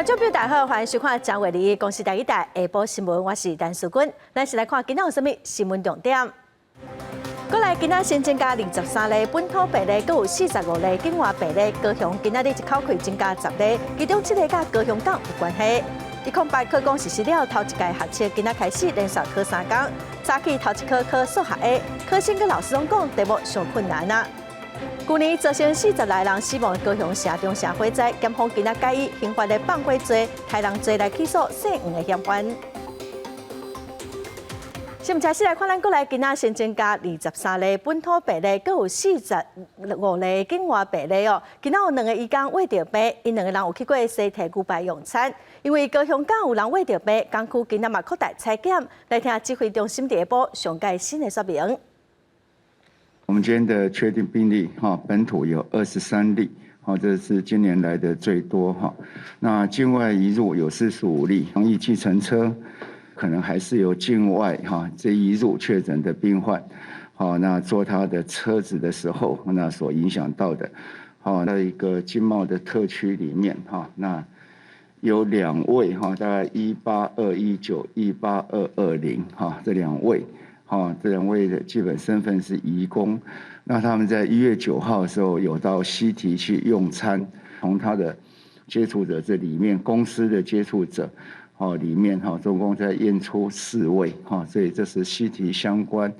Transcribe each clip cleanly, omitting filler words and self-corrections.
觀眾朋友大家好，歡迎收看正月二公視第一台下晡新聞，我是陳淑君。咱先來看今仔有啥物新聞重點。過來今仔新增加23例本土病例，閣有45例境外病例。高雄今仔日一口氣增加10例，其中七个佮高雄港有關係。108考公實施了頭一屆學測，今仔開始連續考3工。早起頭一科考數學的，考生佮老師攏講題目上困難啊。舊年造成40來人死亡的高雄城中城火災，檢方今仔改以刑法的放火罪、殺人罪來起訴姓黃的嫌犯。新聞開始來看，咱國內今仔新增加23例本土病例，閣有45例境外病例哦。今仔有兩个移工穢著病，𪜶兩个人有去過西提牛排用餐。因為高雄港有人穢著病，港區今仔嘛擴大採檢，來聽指揮中心下晡上蓋新的說明。我們今天的確定病例，哈，本土有23例，好，這是今年來的最多，哈。那境外移入有45例，防疫計程車可能還是有境外哈這移入確診的病患，好，那坐他的車子的時候，那所影響到的，好，在一個經貿的特區裡面，哈，那有兩位哈，大概18219、18220，哈，這兩位。哦，這兩位的基本身份是移工，那他們在1月9號的時候有到西堤去用餐，從他的接觸者這裡面，公司的接觸者，哦裡面哈，總共在驗出四位，哈，所以這是西堤相關，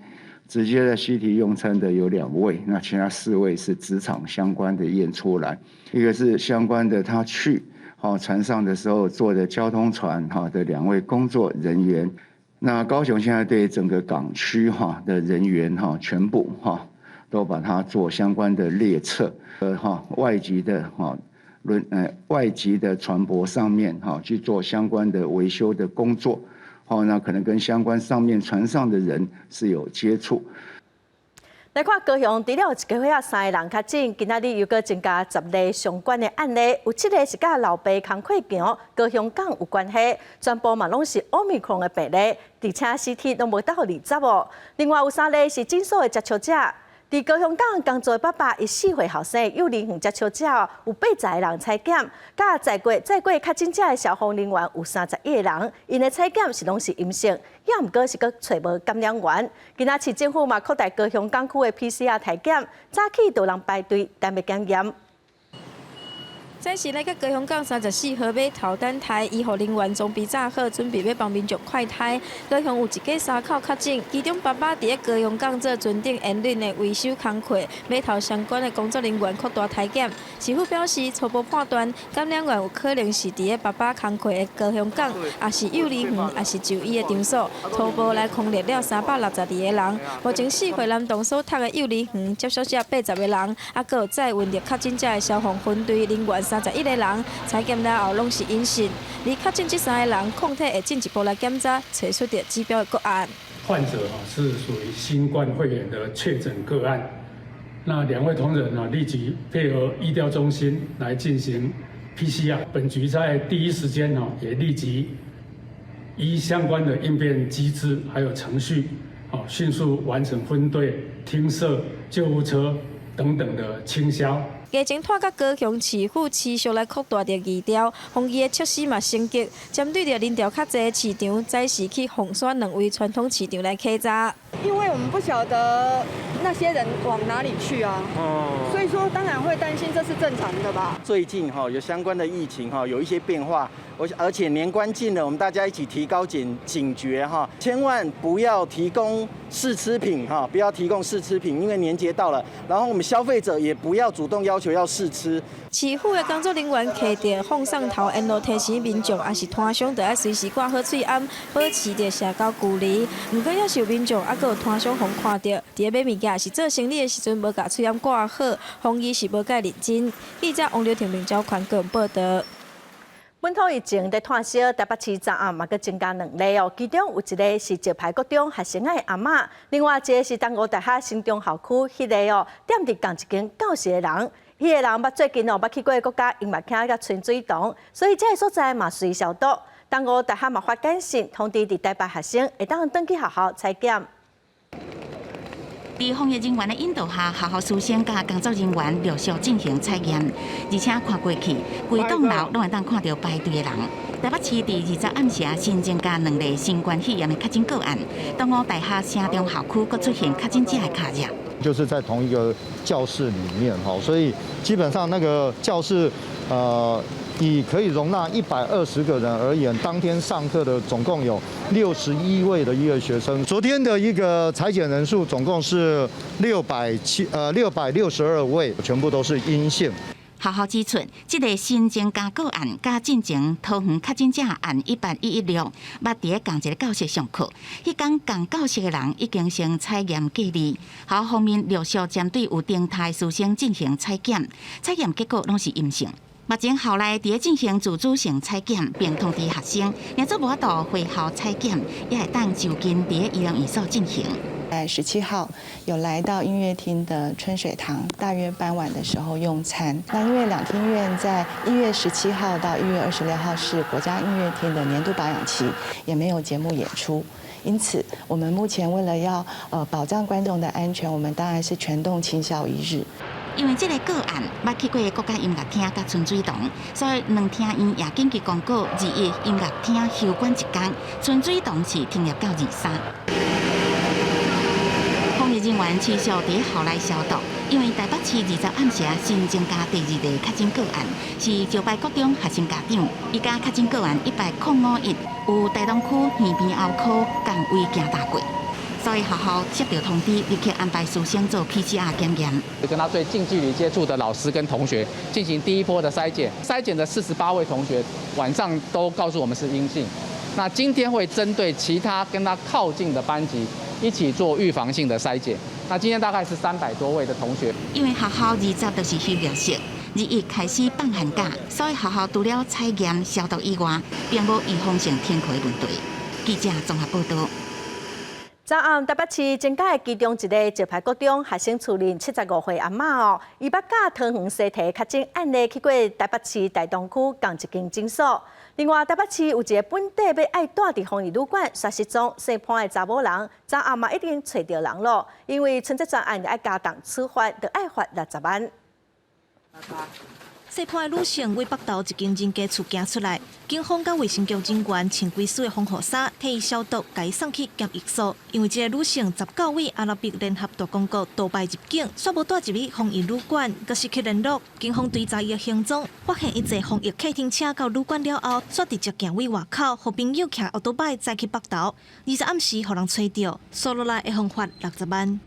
直接在西堤用餐的有兩位，那其他四位是職場相關的驗出來，一個是相關的他去，哦船上的時候坐的交通船哈的兩位工作人員。那高雄現在對整個港區哈的人員哈全部哈都把它做相關的列冊，哈外籍的哈輪外籍的船舶上面哈去做相關的維修的工作，好，那可能跟相關上面船上的人是有接觸。來看高雄，除了有一家伙仔三个人確診，今仔日又閣增加10例相關的案例，有七个是佮老爸工課場高雄港有關係，全部嘛攏是奧密克戎的病例，而且 CT 攏無到20哦。另外有三例是診所的接觸者，佇高雄港工作的爸爸，伊4歲後生幼兒園接觸者有80個人採檢，佮載過確診者的消防人員有31個人，𪜶的採檢是攏是陰性，也毋過是閣揣無感染源。今仔市政府嘛擴大高雄港區的 PCR 篩檢，早起就有人排隊等欲檢驗。這是來到高雄港34號碼頭等待醫護人員裝備紮好，準備欲幫民眾快篩。高雄有一家三口確診，其中爸爸佇咧高雄港做船頂煙輪的維修工課，碼頭相關的工作人員擴大篩檢。市府表示初步判斷，感染源有可能是佇咧爸爸工課的高雄港，抑是幼兒園，抑是就醫的場所。初步來匡列了362個人。目前4歲男童所讀的幼兒園接觸者80個人，抑閣有載運著確診者的消防分隊人員31個人，採檢了後攏是陰性。而確診這三個人抗體會進一步來檢查，揣出著指標的個案。患者是屬於新冠肺炎的確診個案，那兩位同仁啊立即配合疫調中心來進行 PCR。本局在第一時間哦也立即依相關的應變機制還有程序，哦迅速完成分隊、聽設救護車等等的清消。疫情拖到高雄市府持續來擴大著疫調，防疫的措施嘛升級，針對著人潮較濟的市場，早時去封鎖兩位傳統市場來檢查。因為我們不曉得那些人往哪裡去啊，所以說當然會擔心，這是正常的吧。最近哈有相關的疫情哈有一些變化，而且年關近了，我們大家一起提高警覺哈，千萬不要提供試吃品哈，不要提供試吃品，因為年節到了，然後我們消費者也不要主動要求要試吃。市府的工作人員提著放送頭沿路提醒民眾，抑是攤商，著愛隨時掛好喙罨，保持著社交距離。毋過，猶是有民眾抑閣有攤商予看著，佇咧買物件抑是做生理的時陣，無共喙罨掛好，防疫是無蓋認真。記者王劉婷、林昭寬個人報道。本土疫情佇湠燒，台北市昨暗嘛閣增加兩例哦，其中有一个是石牌國中學生的阿嬤，另外一个是東吳大學新中校區彼个哦，踮佇仝一間教室的人，彼个人捌最近哦捌去過國家音樂廳佮春水堂，所以這个所在嘛隨消毒。東吳大學嘛發簡訊通知佇台北學生會當轉去學校採檢。佇防疫人員的引導下，學校師生佮工作人員陸續進行採驗，而且看過去，規棟樓攏會當看著排隊的人。台北市佇20暗時新增加兩例新冠肺炎的確診個案，東吳大學城中校區閣出現確診者的跤跡。就是在同一個教室裡面，哈，所以基本上那個教室，以可以容納120個人而言，當天上課的總共有61位的一個學生。昨天的一個採檢人數總共是662位，全部都是陰性。學校指出，這個新增加個案，佮進前桃園確診者案18116，捌佇仝一個教室上課。彼工仝教室的人已經先採驗隔離。學校方面陸續針對有動態師生進行採檢，採驗結果攏是陰性。目前校內佇咧進行自主性採檢，並通知學生，若做無法度回校採檢，也會當就近佇咧醫療院所進行。在17號有來到音樂廳的春水堂，大約傍晚的時候用餐。那因為兩廳院在1月17號到1月26號是國家音樂廳的年度保養期，也沒有節目演出。因此，我們目前為了要保障觀眾的安全，我們當然是全棟清消一日。因為這个個案捌去過國家音樂廳佮春水堂，所以兩廳院也緊急公告，21音樂廳休館一工，春水堂是停業到23。防疫人員持續佇校內消毒，因為台北市20暗時新增加第二例確診個案，是石牌國中學生家長，伊家確診個案18051，有大東區耳鼻喉科仝位行踏過。所以學校接到通知，立刻安排師生做 PCR 檢驗。跟他最近距離接觸的老師跟同學進行第一波的篩檢，篩檢的48位同學晚上都告訴我們是陰性。那今天會針對其他跟他靠近的班級一起做預防性的篩檢。那今天大概是300多位的同學。因為學校20就是休業式，21開始放寒假，所以學校除了採驗消毒以外，並無預防性停課的問題。記者綜合報道。昨暗台北市增加的其中一个石牌國中學生厝裡75歲阿嬤哦，伊捌佮桃園西提確診案例去過台北市大東區仝一間診所。另外，台北市有一个本地欲愛蹛佇防疫旅館，煞失蹤，姓潘的查某人，昨暗嘛已經揣著人囉。因為春節專案愛加重處罰，著愛罰60萬。姓潘的女性對北投一間人家厝行出來，警方佮衛生局人員穿規身的防護衫，替伊消毒，共伊送去檢疫所。因為這个女性19位阿拉伯聯合大公國杜拜入境，煞無蹛入去防疫旅館，閣失去聯絡。警方追查伊的行蹤，發現伊坐防疫客廳車到旅館了後，煞直接行位外口，予朋友騎歐多擺載去北投。20暗時予人揣著，鎖落來會予罰60萬。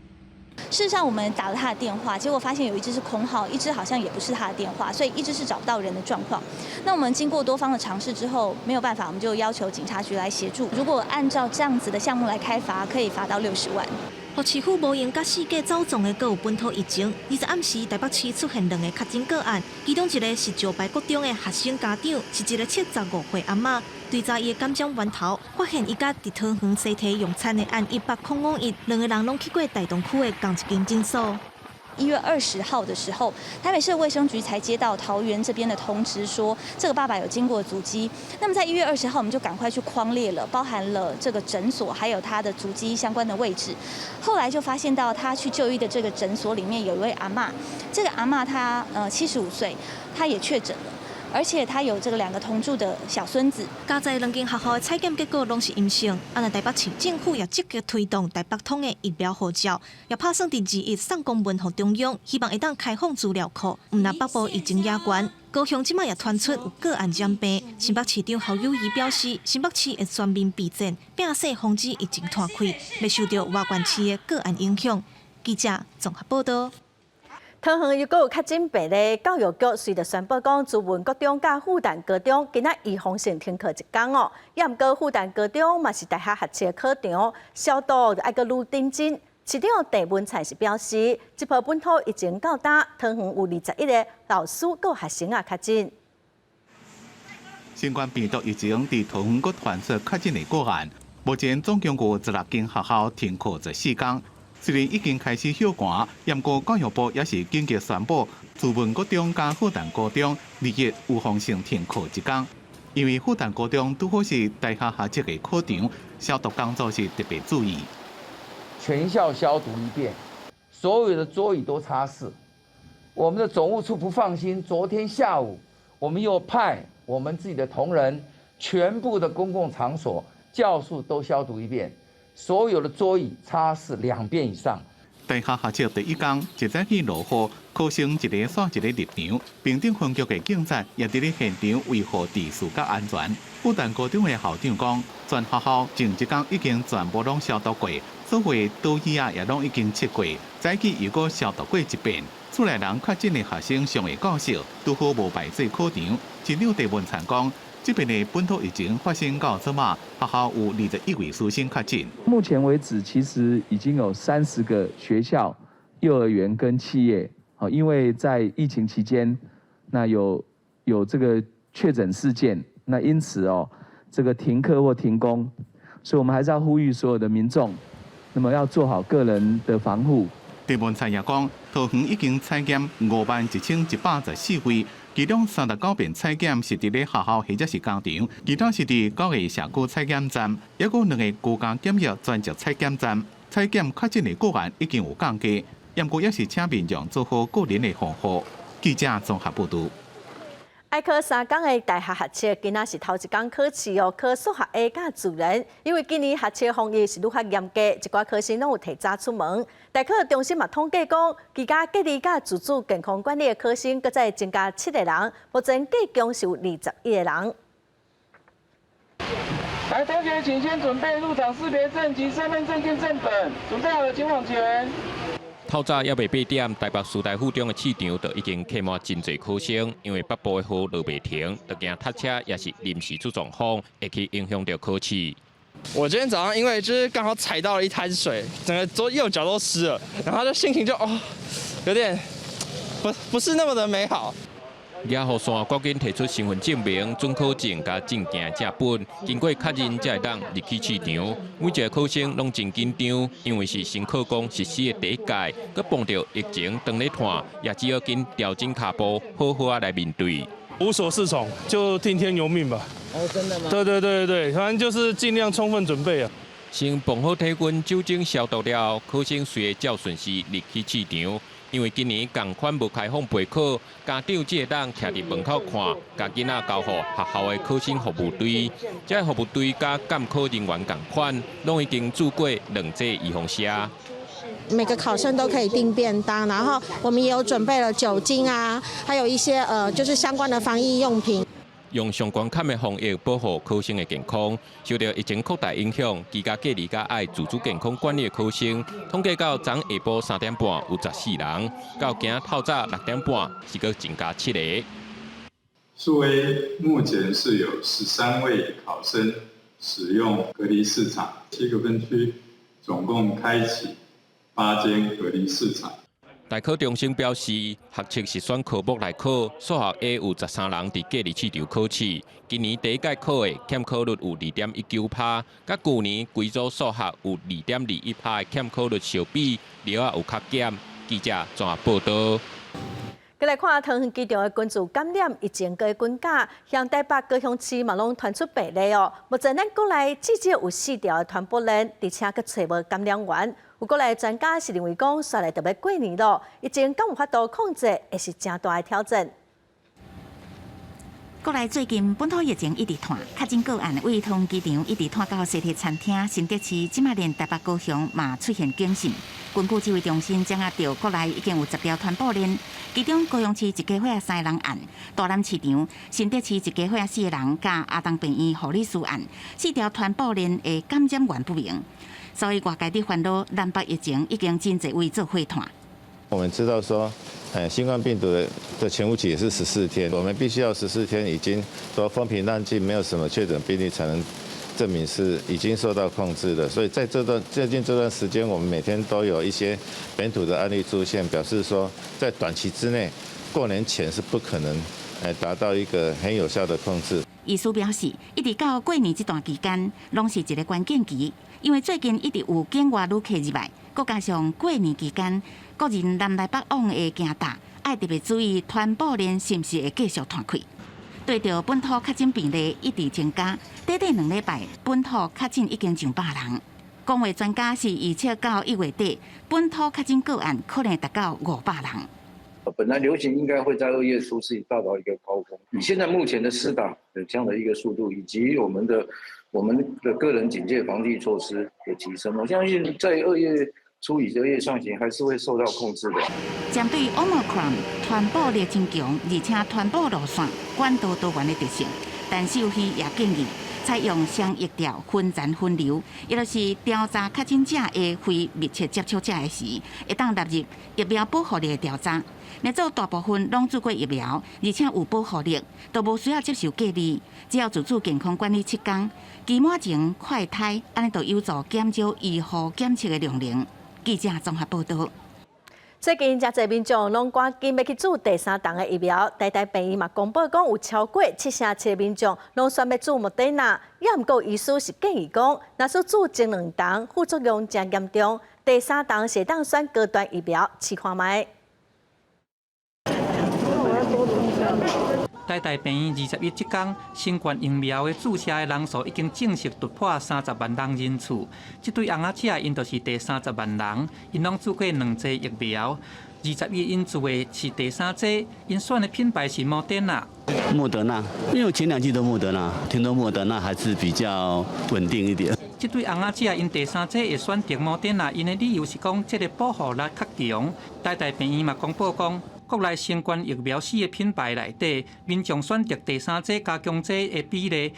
事實上，我們打了他的電話，結果發現有一支是空號，一支好像也不是他的電話，所以一直是找不到人的狀況。那我們經過多方的嘗試之後，沒有辦法，我們就要求警察局來協助。如果按照這樣子的項目來開罰，可以罰到60萬。予市府無閒佮四界走傱的，閣有本土疫情。20暗時台北市出現兩个確診個案，其中一个是石牌國中的學生家長，是一个75歲阿嬤。追查伊的感染源頭，發現伊佮佇桃園西提用餐的案18051，兩個人攏去過大東區的仝一間診所。 1月20號的時候，台北市衛生局才接到桃園這邊的通知，說這個爸爸有經過足跡。那麼在1月20號，我們就趕快去匡列了，包含了這個診所還有他的足跡相關的位置。後來就發現到他去就醫的這個診所裡面有一位阿嬤，這個阿嬤她75歲，她也確診了。而且他有這個兩個同住的小孫子。佳哉兩間學校的採檢結果攏是陰性，啊，若台北市政府也積極推動台北通的疫苗護照，也拍算佇21送公文予中央，希望會當開放資料庫。毋但北部疫情也懸，高雄這馬也傳出有個案染病。新北市長侯友宜表示，新北市會全面備戰，摒勢防止疫情拖開，袂受著外縣市的個案影響。記者綜合報道。桃園又閣有確診病例，教育局隨著宣布講，慈文國中佮富旦高中今仔預防性停課一工哦。也毋過富旦高中嘛是大學學測考場，消毒愛閣愈認真。市長鄭文燦是表示，這波本土疫情到今，桃園有21個老師佮學生啊確診。新冠病毒疫情佇桃園閣傳出確診的個案，目前總共有16間學校停課14工。雖然已經開始休寒，毋過教育部也是緊急宣布，慈文國中佮富旦高中21預防性停課一工，因為富旦高中拄好是大學學測的考場，消毒工作是特別注意。全校消毒一遍，所有的桌椅都擦拭。我們的總務處不放心，昨天下午我們又派我們自己的同仁，全部的公共場所、教室都消毒一遍，所有的桌椅擦拭兩遍以上。大學學測第一工，一早起落雨，考生一个煞一個入場。平頂分局的警察也佇咧現場維護秩序佮安全。富田高中的校長講，全學校前一工已經全部攏消毒過，所有桌椅仔也攏已經拭過，早起又閣消毒過一遍。厝內人確診的學生上下教室，拄好無排做考場。市長鄭文燦講，這邊的本土疫情發生到這馬，學校有21位師生確診。目前為止，其實已經有30個學校、幼兒園跟企業，因為在疫情期間，那有這個確診事件，那因此哦，這個停課或停工，所以我們還是要呼籲所有的民眾，那麼要做好個人的防護。鄭文燦也講，桃園已經採檢51,114位，其中39遍採檢是佇咧學校或者是工廠，其他是佇九個社區採檢站，抑閣兩個居家檢疫專責採檢站。採檢確診的個案已經有降低，不過也是請民眾做好個人的防護。記者綜合報導。愛考三工的大學學測，今仔是頭一工考試哦，考數學 A 佮自然。因為今年學測防疫是愈較嚴格，一寡考生攏有提早出門。大考中心嘛統計講，居家隔離佮自主健康管理的考生，閣再增加七個人，目前計共是有21個人。來，同學請先準備入場識別證及身份證件正本，準備好了請往前。透早猶未8點，台北師大附中的試場就已經客滿真濟考生，因為北部的雨落袂停，就驚塞車抑是臨時出狀況，會去影響著考試。我今天早上因為就是剛好踩到了一灘水，整個左右腳都濕了，然後就心情就哦，有點不是那麼的美好。舉雨傘，趕緊提出身份證明、准考證佮證件正本，經過確認才會當入去試場。每一個考生攏真緊張，因為是新課綱實施的第一屆，閣碰著疫情當咧拖，也只好緊調整跤步，好好仔來面對。無所適從，就聽天由命吧。哦，真的嗎？對對對對，反正就是盡量充分準備啊。先磅好體溫、酒精消毒了後，考生隨會照順序入去試場。因為今年仝款無開放備考，家長只會當徛佇門口看，共囡仔交予學校的考生服務隊。這個服務隊佮監考人員仝款，攏已經注過兩劑預防射。每個考生都可以訂便當，然後我們也有準備了酒精啊，還有一些就是相關的防疫用品。用上關坎的防疫保護考生的健康，受著疫情擴大影響，居家隔離佮愛自主健康管理的考生，統計到昨下晡3點半有14人，到今仔透早6點半是閣增加七個。數 A 目前是有13位考生使用隔離試場，七個分區總共開啟8間隔離試場。大考中心表示，學測是選科目來考，數學 A 有13人佇隔離試場考試。今年第一屆考的欠考率有2.19%，佮舊年規組數學有2.21%的欠考率相比，率仔有較減。記者綜合報導。閣來看桃園機場的群聚感染疫情閣滾加，向台北高雄市嘛攏傳出病例哦。目前咱國內至少有四條的傳播鏈，而且閣揣無感染源。有國內專家是認為講，紲來就欲過年囉，疫情敢有法度控制，會是誠大的挑戰。國內最近本土疫情一直湠，確診個案對桃園機場一直湠到西鐵餐廳，新竹市這馬連台北高雄嘛出現警訊。根據指揮中心掌握著國內已經有10條傳播鏈，其中高雄市一家伙三个人案，大湳市場、新竹市一家伙四個人，佮阿東病院護理師案，四條傳播鏈的感染源不明，所以外界佇煩惱南北疫情已經真濟位做伙湠。我們知道說，新冠病毒的潛伏期也是十四天，我們必須要十四天已經都風平浪靜，沒有什麼確診病例，才能證明是已經受到控制的。所以在這段最近這段時間，我們每天都有一些本土的案例出現，表示說在短期之內，過年前是不可能達到一個很有效的控制。醫師表示，一直到過年這段期間，攏是一個關鍵期，因為最近一直有境外旅客入來，閣加上過年期間，國人南來北往的行動，愛特別注意傳播鏈是毋是會繼續傳開。對著本土確診病例一直增加，短短2禮拜，本土確診已經上百人。公衛專家是預測到1月底，本土確診個案可能達到500人。本來流行應該會在2月初是達到一個高峰。以現在目前的施打的這樣的一個速度，以及我們的個人警戒防疫措施的提升，我相信在2月初以及2月上旬還是會受到控制的。針對 Omicron 傳播力真強，而且傳播路線管道多元的特性，陳秀熙也建議採用雙疫調分層分流，也就是調查確診者的非密切接觸者的時，會當納入疫苗保護力的調查。若做大部分攏注過疫苗，而且有保護力，都無需要接受隔離，只要自主健康管理7天，期滿前快篩，按呢就有助減少醫護檢測的量能。記者綜合報道。最近誠濟民眾攏趕緊欲去注第三針的疫苗，台大病院嘛公布講有超過7成7的民眾攏選欲注莫德納，也毋過醫師是建議講，若是注前兩針副作用誠嚴重，第三針是會當選高端疫苗試看覓。台大病院21這工，新冠疫苗的注射的人數已經正式突破30萬人人次。這對翁仔姐𪜶就是第三十萬人，𪜶攏注過兩劑疫苗。21𪜶注的是第三劑，𪜶選的品牌是莫德納。莫德納，因為前兩劑都莫德納，聽說莫德納還是比較穩定一點。這對翁仔姐𪜶第三劑會選擇莫德納，𪜶的理由是講這个保護力較強。台大病院嘛公布講，國內新冠疫苗四个品牌內底，民眾選擇第三劑加強劑的比例，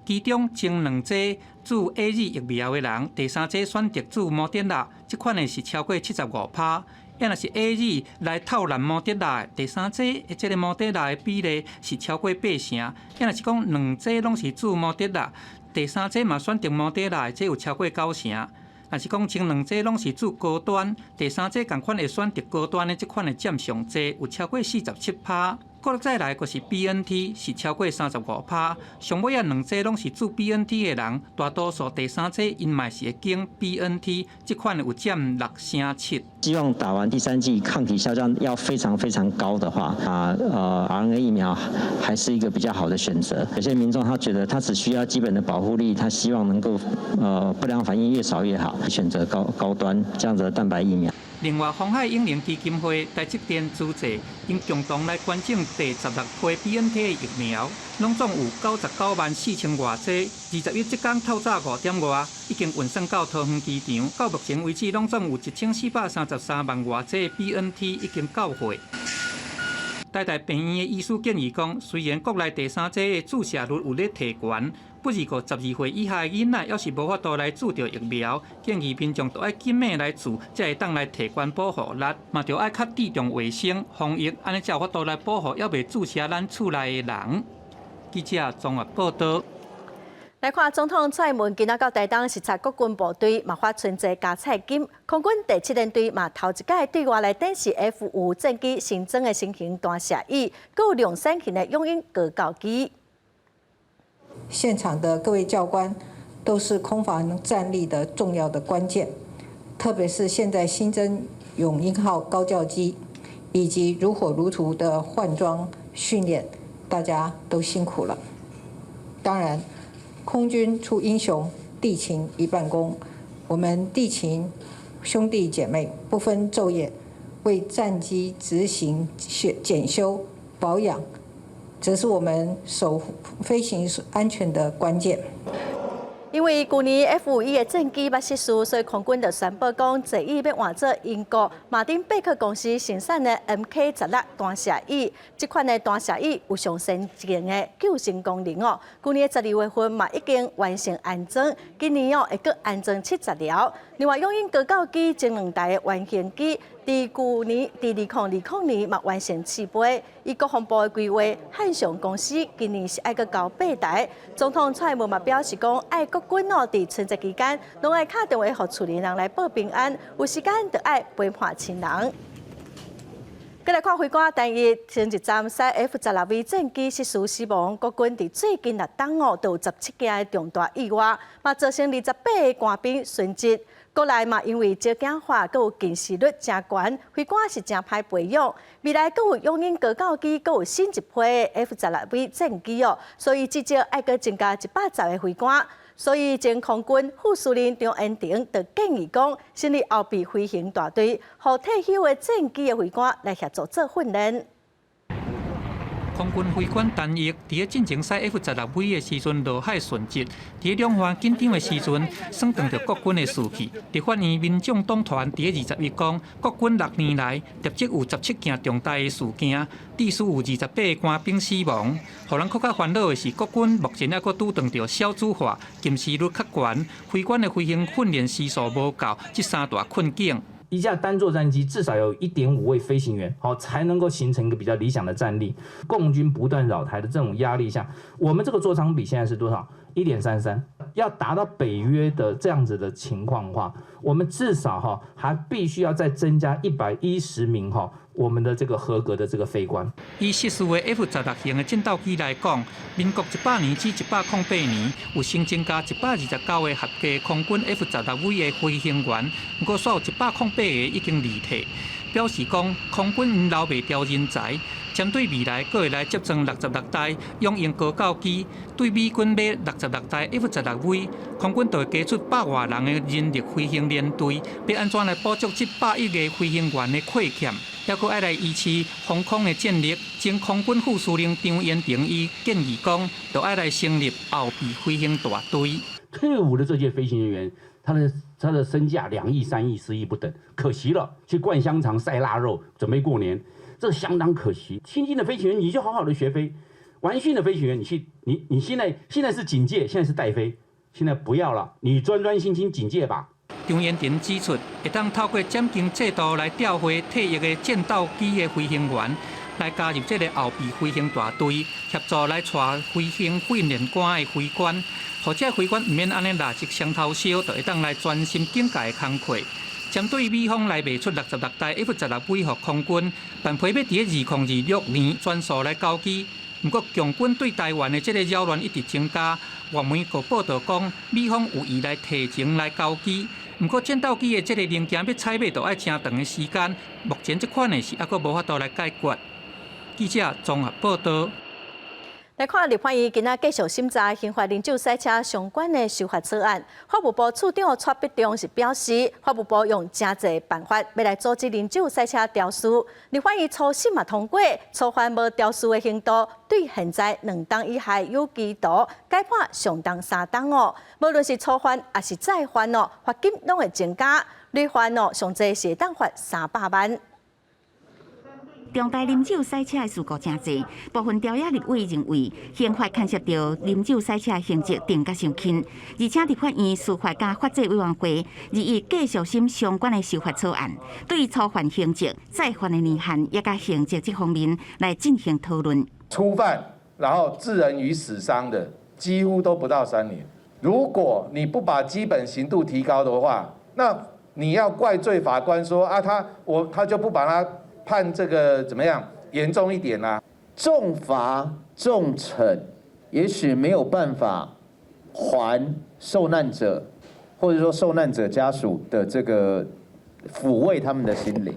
其中前兩劑注 AZ 疫苗的人，第三劑選擇注莫德納，這款的是超過75%。抑若是 AZ 來套藍莫德納，第三劑的這个莫德納的比例是超過8成。抑若是講兩劑攏是注莫德納，第三劑嘛選擇莫德納，這有超過9成。若是講前兩劑攏是注高端，第三劑仝款會選擇高端的這款的佔上濟，有超過47%。閣再來就是 BNT 是超過35%。上尾仔兩劑攏是注 BNT 的人，大多數第三劑𪜶嘛是會揀 BNT 這款有佔6成7。希望打完第三劑抗體下降要非常非常高的話，RNA 疫苗還是一個比較好的選擇。有些民眾他覺得他只需要基本的保護力，他希望能夠不良反應越少越好，選擇高端這樣子的蛋白疫苗。另外，鴻海永齡基金會、台積電資助，𪜶共同來捐贈第16批 BNT 的疫苗，攏總有99萬4千外劑。21這工透早5點外，已經運送到桃園機場。到目前為止，攏總有1433萬外劑 BNT 已經到貨。台大病院的醫師建議講，雖然國內第三劑的注射率有咧提懸，不過12歲以下的囡仔猶是無法度來注著疫苗，建議民眾著愛緊密來注，才會當來提懸保護力，嘛著愛較注重衛生防疫，按呢才有法度來保護猶未注射咱厝內的人。記者綜合報道。來看總統蔡英文今仔到台東視察國軍部隊，嘛發春節加菜金。空軍第七聯隊嘛頭一擺對外來展示 F-5戰機新裝的新型彈射椅，閣有量產型的勇鷹高教機。現場的各位教官都是空防戰力的重要的關鍵，特別是現在新增勇鷹號高教機以及如火如荼的換裝訓練，大家都辛苦了。當然，空軍出英雄，地勤一半功。我們地勤兄弟姐妹不分晝夜，為戰機執行檢修保養，則是我們守飛行安全的關鍵。因為舊年 F-5E 的戰機捌失事，所以空軍就宣布講，這椅欲換做英國馬丁貝克公司生產的 MK-16彈射椅。這款的彈射椅有上先進的救生功能哦。舊年12月份嘛已經完成安裝，今年哦會閣安裝70台。另外，勇鷹高教機前兩代的原型機，佇舊年佇2020年嘛完成試飛。以國防部的規劃，漢翔公司今年是愛閣交八台。總統蔡英文嘛表示講，愛國軍哦，佇春節期間，攏愛敲電話予厝裡人來報平安，有時間就愛陪伴親人。閣來看飛官單一前一站駛 F-16V 戰機失事死亡，國軍佇最近六冬哦，就有17件的重大意外，嘛造成28個官兵殉職。國內嘛，因為少子化，閣有近視率誠懸，飛官是誠歹培養。未來閣有勇鷹高教機，閣有新一批 F-16V 戰機哦，所以至少愛閣增加110個飛官。所以前空軍副司令張延廷就建議講，成立後備飛行大隊，予退休的戰機的飛官來協助做訓練。空軍飛官陳毅，佇咧進前駛 F-16V 的時陣落海殉職，佇咧兩岸緊張的時陣，損斷著國軍的士氣。立法院民眾黨團佇咧21講，國軍6年來，累積有17件重大的事件，致使有28個官兵死亡。予人閣較煩惱的是，國軍目前猶閣拄著著少子化、近視率較懸、飛官的飛行訓練時數無夠，這三大困境。一架單座戰機至少有1.5位飛行員，好才能夠形成一個比較理想的戰力。共軍不斷擾台的這種壓力下，我們這個座艙比現在是多少？1.33。要達到北約的這樣子的情況的話，我們至少哈還必須要再增加110名哈我們的這個合格的這個飛官。以實施的 F-16型的戰鬥機來講，民國100年至108年有新增加129個合格空軍 F-16V 的飛行員，毋過煞有108個已經離退，表示講空軍𪜶留袂牢人才。針對未來，閣會來接裝66台雄鷹高教機，對美軍買66台 F-16V，空軍就會加出百外人的人力飛行連隊，欲按怎來補足這101個飛行員的虧欠？猶閣愛來維持防空的戰力。前空軍副司令張延廷伊建議講，就愛來成立後備飛行大隊。退伍的這些飛行人員，他的身價2億、3億、10億不等，可惜了，去灌香腸、曬臘肉，準備過年。這相當可惜。新進的飛行員，你就好好的學飛；完訓的飛行員，你去，你現在是警戒，現在是帶飛，現在不要了，你專專心心警戒吧。張延廷指出，會當透過獎金制度來調回退役的戰鬥機的飛行員，來加入這個後備飛行大隊，協助來帶飛行訓練官的飛官，予這飛官毋免按呢蠟燭雙頭燒，就會當來專心警戒的工課。針對美方來賣出66台 F-16V 予空軍，辦批欲佇咧2026年全數來交機。毋過，共軍對台灣的這个擾亂一直增加，外媒閣報導講，美方有意來提前來交機。毋過，戰鬥機的這个零件欲採買，就愛誠長的時間。目前這款的是猶閣無法度來解決。記者綜合報導。來看立法院今仔繼續審查刑罰啉酒駛車相關的修法草案。法務部次長蔡必仲是表示，法務部用誠濟辦法欲來阻止啉酒駛車肇事。立法院初審嘛通過，初犯無肇事的刑度，對現在2冬以下有期徒改判上重3冬哦。無論是初犯抑是再犯哦，罰金攏會增加，累犯哦上濟是會當罰300萬。重大啉酒駛車的事故誠濟，部分朝野立委認為刑法牽涉著啉酒駛車的刑責定甲傷輕，而且立法院司法佮法制委員會日繼續審相關的修法草案，對初犯刑責、再犯的年限也佮刑責這方面來進行討論。初犯，然後致人於死傷的，幾乎都不到3年。如果你不把基本刑度提高的話，那你要怪罪法官說啊，他就不把他判這個怎麼樣嚴重一點啦？重罰重懲，也許沒有辦法還受難者，或者說受難者家屬的這個撫慰他們的心靈。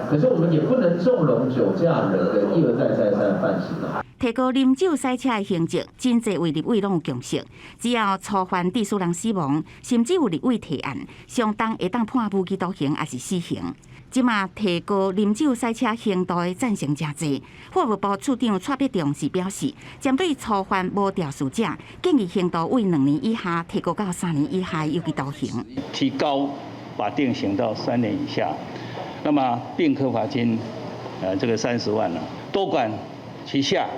可是我們也不能縱容酒駕人的一而再再三犯行啊。提高啉酒駛車的刑責，真濟位立委攏有共識。只要初犯致使人死亡，甚至有立委提案，上重會當判無期徒刑抑是死刑。這馬提高啉酒駛車刑度的贊成誠濟。法務部次長蔡必仲是表示，針對初犯無肇事者，建議刑度為兩年以下提高到3年以下有期徒刑。提高法定刑到3年以下，那麼併科罰金，這個30萬了，多管齊下，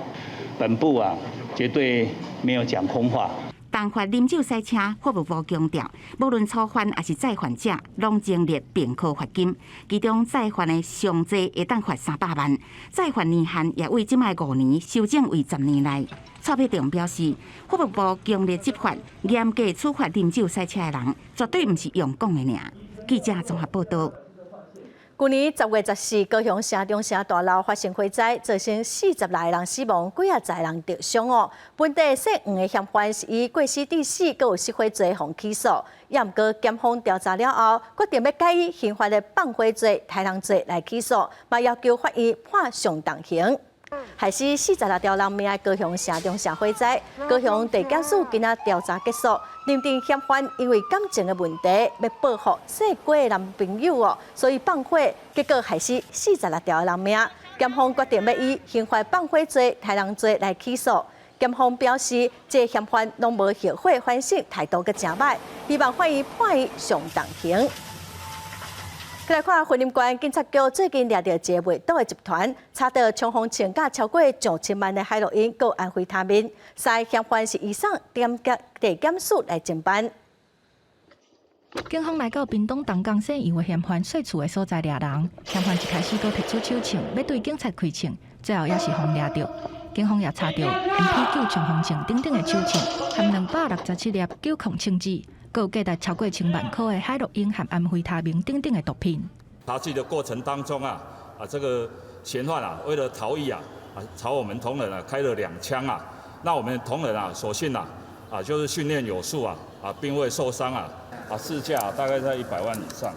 本部啊絕對沒有講空話。重罰啉酒駛車，法務部強調，無論初犯抑是再犯者，攏增列併科罰金。其中再犯的上濟會當罰300萬，再犯年限也為這擺5年修正為10年內。蔡必仲表示，法務部強力執法，嚴格處罰啉酒駛車的人，絕對毋是用講的爾。記者綜合報導。舊年10月14，高雄城中城大樓發生火災，造成46個人死亡，幾仔十人著傷哦。本地姓黃的嫌犯是以過失致死，閣有失火罪予起訴。也毋過檢方調查了後，決定欲改以刑法的放火罪、殺人罪來起訴，嘛要求法院判上重刑。害死46條人命的高雄城中城火災。高雄地檢署今仔調查結束，認定嫌犯因為感情的問題欲報復細個的男朋友哦，所以放火，結果害死46條人命。檢方決定欲以刑法放火罪、殺人罪來起訴。檢方表示，這個嫌犯攏無後悔反省，態度閣誠䆀，希望法院判伊上重刑。來看雲林縣警察局最近掠著一个賣毒的集團，查著衝鋒槍佮超過上千萬的海洛因，閣安非他命，三个嫌犯是移送地檢署來偵辦。警方來到屏東東港姓楊的嫌犯稅厝的所在掠人，嫌犯一開始閣提出手槍，欲對警察開槍，最後也是予掠著。警方也查著 MP9衝鋒槍等等的手槍，含267粒9控槍支，閣有價值超過千萬箍的海洛因和安非他命等等的毒品。查緝的過程當中啊，這個嫌犯啊，為了逃逸啊，朝我們同仁啊開了2槍啊，那我們同仁啊，所幸啊，就是訓練有素啊，並未受傷啊，市價大概在100萬以上，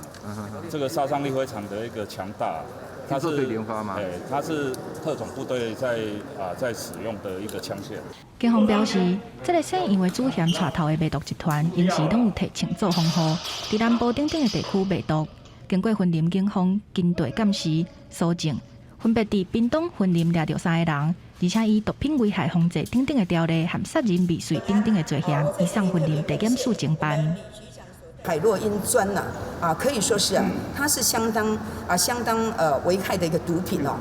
這個殺傷力非常的一個強大。它是連發嗎？它是特種部隊在使用的一個槍械。警方表示，這个姓楊的主嫌帶頭的賣毒集團，平時攏有提槍做防護，佇南部等等的地區賣毒。經過雲林警方跟隊監視搜證，分別佇屏東、雲林掠著三个人，而且以毒品危害防制等等的條例和殺人未遂等等的罪嫌，移送雲林地檢署偵辦。海洛因磚呐，可以說是啊，它是相當相當危害的一個毒品哦。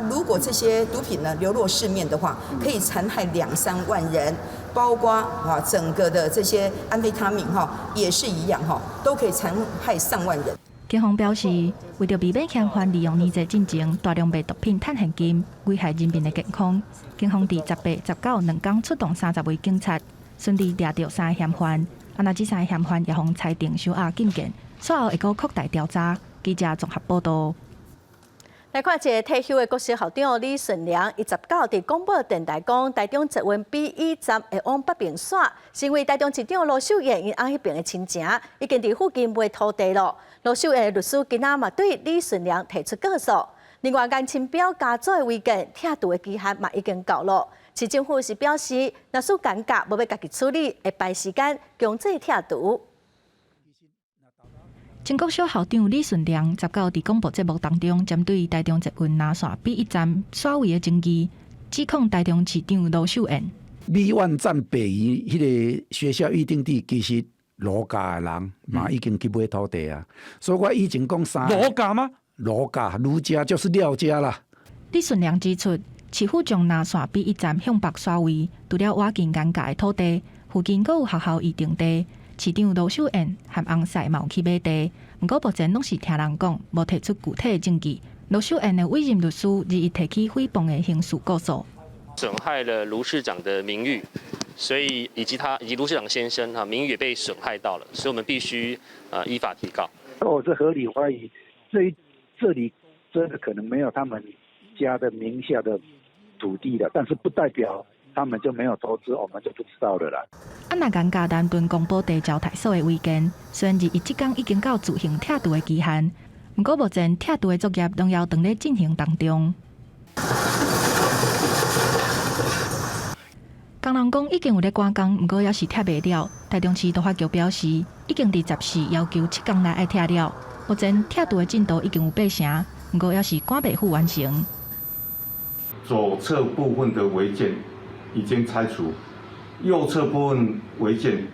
如果這些毒品呢流落市面的話，可以殘害兩三萬人，包括整個的這些安非他命哈，也是一樣哈，都可以殘害上萬人。警方表示，為著避免嫌犯利用年節進前大量賣毒品趁現金，危害人民的健康，警方佇18、19兩工出動30位警察，順利掠著三个嫌犯。若這三个嫌犯也予裁定收押禁見，煞後會閣擴大調查。記者綜合報導。來看一个退休的國小校長李順良，伊19佇廣播電台講，台中捷運 B1 站會往北爿徙，是因為台中市長盧秀燕𪜶翁彼爿的親情，已經佇附近賣土地囉。盧秀燕的律師今仔嘛對李順良提出告訴。另外，顏清標家族的違建拆除的期限嘛已經到囉。市政府是表示，若使尷尬，無欲家己處理，會排時間強制拆除。前國小校長李順良19佇廣播節目當中，針對台中捷運南線 B1 站徙位的爭議，指控台中市長盧秀燕。 B1 站北移彼个學校預定地，其實盧家的人嘛已經去買土地啊，所以我以前講三盧家嗎？盧家，盧家就是廖家啦。李順良指出，市府將南線 B1 站向北徙位，除了倚近顏家的土地，附近閣有學校預定地。市長盧秀燕和翁婿嘛有去買地，毋過目前攏是聽人講，無提出具體的證據。盧秀燕的委任律師日日提起誹謗的刑事告訴，損害了盧市長的名譽，所以以及他以及盧市長先生哈名譽也被損害到了，所以我們必須依法提告。我是合理懷疑，這裡真的可能沒有他們家的名下的土地了，但是不代表他們就沒有投資，我們就不知道了啦。若顏家南屯公埔地招待所的違建，雖然21這工已經到自行拆除的期限，毋過目前拆除的作業攏猶當咧進行當中。工人講已經有咧趕工，毋過猶是拆袂了。台中市都發局表示，已經佇14要求7工內愛拆了。目前拆除的進度已經有8成，毋過猶是趕袂赴完成。左側部分的違建已經拆除，右側部分違建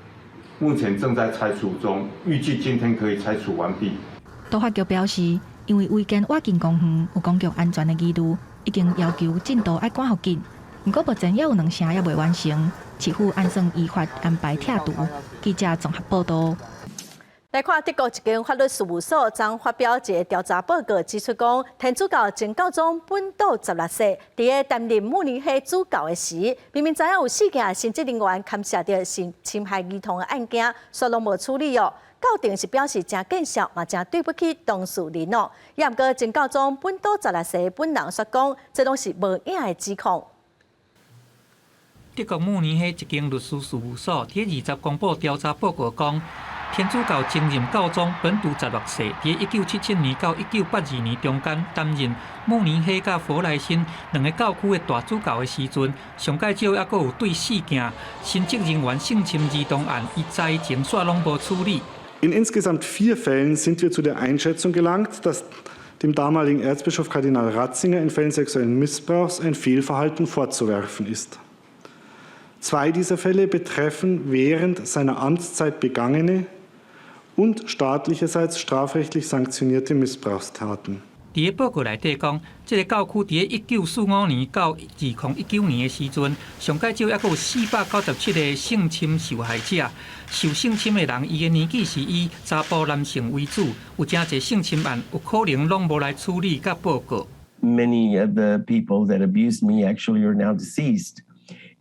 目前正在拆除中，預計今天可以拆除完畢。都發局表示，因為違建倚近公園，有公共安全的疑慮，已經要求進度愛趕予緊。毋過目前猶有2成猶未完成，市府按算依法安排拆除。記者綜合報導。來看德國一間法律事務所昨發表一个調查報告，指出講天主教前教宗本篤十六世佇咧擔任慕尼黑主教的時，明明知影有四件神職人員牽涉著性侵害兒童的案件，卻攏無處理哦。教廷是表示誠見笑，嘛誠對不起當事人哦。也毋過前教宗本篤十六世本人說講，這攏是無影的指控。德國慕尼黑一間律師事務所佇20公布調查報告講，天主教前任教宗本篤十六世，佇1977年到1982年中間擔任慕尼黑佮佛萊辛兩个教區的大主教的時陣，上蓋少猶閣有對四件神職人員性侵兒童案，伊知情煞攏無處理。 In insgesamt vier Fällen sind wir zu der Einschätzung gelangt, dass dem damaligen Erzbischof Kardinal Ratzinger in Fällen sexuellen Missbrauchs ein Fehlverhalten vorzuwerfen ist. Zwei dieser Fälle betreffen während seiner Amtszeit begangene und staatlicherseits strafrechtlich sanktionierte Missbrauchstaten. 佇個報告內底講，這个教區佇1945年到2019年的時陣，上蓋少猶閣有497個性侵受害者。受性侵的人，伊的年紀是以查埔男性為主，有誠濟性侵案有可能攏無來處理佮報告。 Many of the people that abused me actually are now deceased.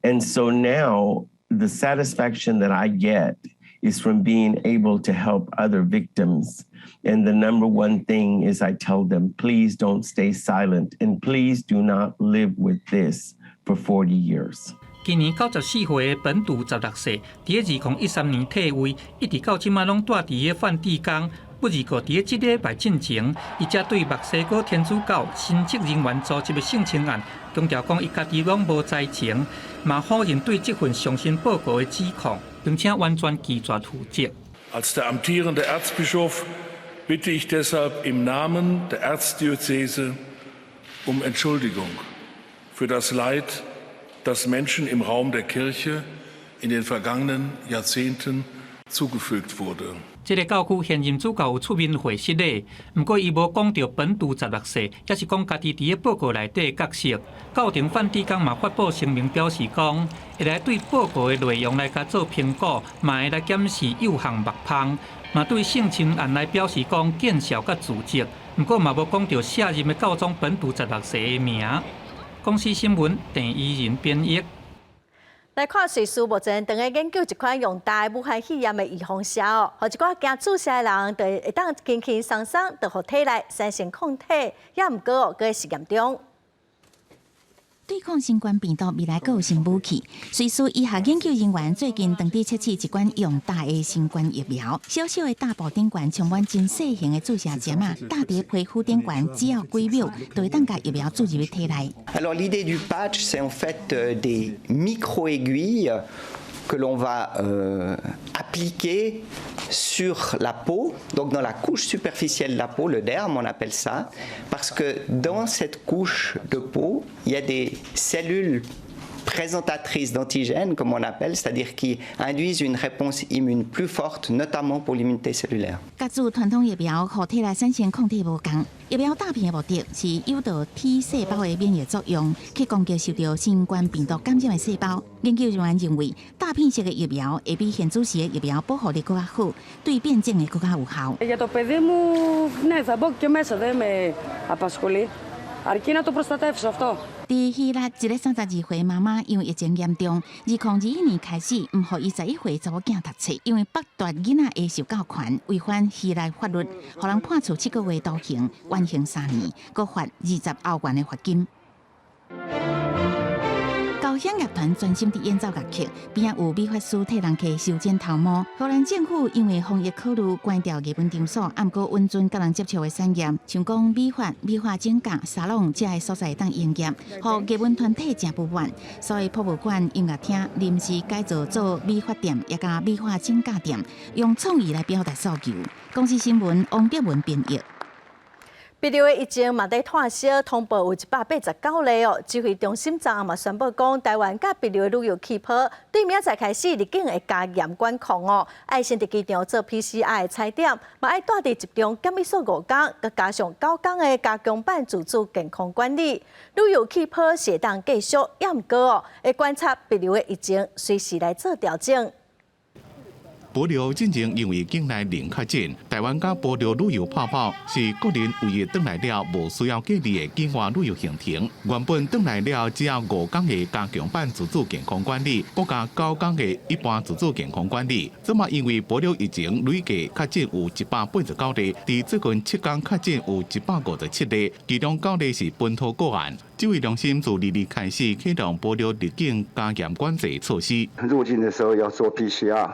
And so now the satisfaction that I get is from being able to help other victims. And the number one thing is I tell them, please don't stay silent and please do not live with this for 40 years. 今年94歲的本篤十六世，佇2013年退位，一直到這馬攏蹛佇个梵蒂岡。不過，佇這禮拜進前，伊才對墨西哥天主教神職人員組織的性侵案，強調講伊家己攏無知情，嘛否認對這份上新報告的指控，並且完全拒絕負責。 Als der amtierende Erzbischof bitte ich deshalb im Namen der Erzdiözese um Entschuldigung für das Leid, das Menschen im Raum der Kirche in den vergangenen Jahrzehnten zugefügt wurde. 這个教區現任主教有出面會失禮，毋過伊無講著本篤十六世，抑是講家己佇个報告內底角色。教廷梵蒂岡嘛發布聲明表示講，會來對報告的內容來共做評估，嘛會來檢視幼行牧蜂，嘛對性侵案來表示講見笑佮自責。毋過嘛無講著卸任的教宗本篤十六世的名。公視新聞鄭怡仁編譯。來看瑞士目前正咧研究一款用打武漢肺炎的預防射哦，予一寡驚注射的人，就會當輕輕鬆鬆就予體內產生抗體，猶毋過哦，閣佇實驗中。對抗新冠病毒，未來閣有新武器。瑞士醫學研究人員最近正佇測試一款用打的新冠疫苗，小小的打布頂懸充滿真細型的注射針仔，打佇皮膚頂懸，只要幾秒，就會當共疫苗注入體內。 Alors l'idée du patch, c'est en fait des micro-aiguilles que l'on va appliquer sur la peau, donc dans la couche superficielle de la peau, le derme on appelle ça, parce que dans cette couche de peau, il y a des cellules présentatrices d'antigènes, comme on appelle, c'est-à-dire qui induisent une réponse immune plus forte, notamment pour l'immunité cellulaire. 佮注傳統疫苗，予體內產生抗體無仝，疫苗打片的目的是誘導 T 細胞的免疫作用，去攻擊受著新冠病毒感染的細胞。研究人員認為，打片式的疫苗會比現注射的疫苗保護力閣較好，對變種會閣較有效。 Για το παιδί μου, ναι, θα μπω και μέσα, δεν με απασχολεί. Αρκεί να το προστατεύσω αυτό. 佇希臘，一个32歲媽媽因為疫情嚴重，2021年開始，毋予伊11歲查某囝讀冊，因為剝奪囡仔的受教權，違反希臘法律，予人判處7個月徒刑，緩刑3年，閣罰20歐元的罰金。交響樂團專心佇演奏樂曲，邊仔有美髮師替人客修剪頭毛。荷蘭政府因為防疫考慮，關掉藝文場所，毋過允准佮人接觸的產業，像講美髮、美髮整甲、沙龍這个所在會當營業，予藝文團體誠不滿。所以博物館、音樂廳臨時改造做美髮店，也佮美髮整甲店，用創意來表達訴求。公視新聞王德文編譯。帛琉的疫情嘛佇湠燒，通報有189例哦。指揮中心昨嘛宣布講，台灣佮帛琉的旅遊氣泡，對明仔載開始入境會加嚴管控哦。愛先佇機場做 PCR 的採點，嘛愛蹛佇集中檢疫所5工，閣加上9工的加強版自主健康管理。旅遊氣泡是會當繼續，猶毋過哦，會觀察帛琉的疫情，隨時來做調整。帛琉進前因為境內零確診，台灣佮帛琉旅遊泡泡是國人唯一轉來了無需要隔離的境外旅遊行程。原本轉來了只要5工的加強版自主健康管理，閣加9工的一般自主健康管理。這馬因為帛琉疫情累計確診有189例，佇最近7工確診有157例，其中9例是本土個案。指揮中心自22日開始啟動帛琉入境加嚴管制措施。入境的時候要做 PCR。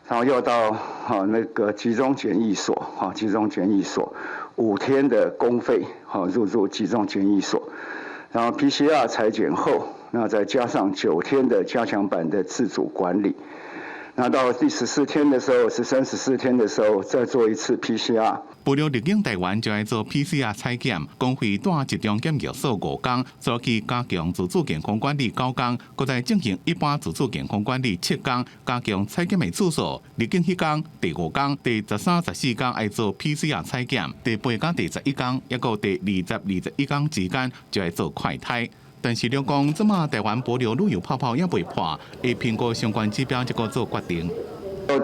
然後要到哈那個集中檢疫所，哈集中檢疫所5天的公費，哈入住集中檢疫所，然後 PCR 採檢後，那再加上9天的加強版的自主管理，那到第十四天的時候，13、14天的時候再做一次 PCR。帛琉入境台灣就愛做 PCR 採檢，公費蹛集中檢疫所5工，早期加強自主健康管理9工，閣再進行一般自主健康管理7工，加強採檢的次數。入境彼工第五工、第13、14工愛做 PCR 採檢，第8工、第11工，抑閣第20、21工之間就愛做快篩。但是兩講，這馬台灣帛琉旅遊泡泡猶未破，會評估相關指標，才閣做決定。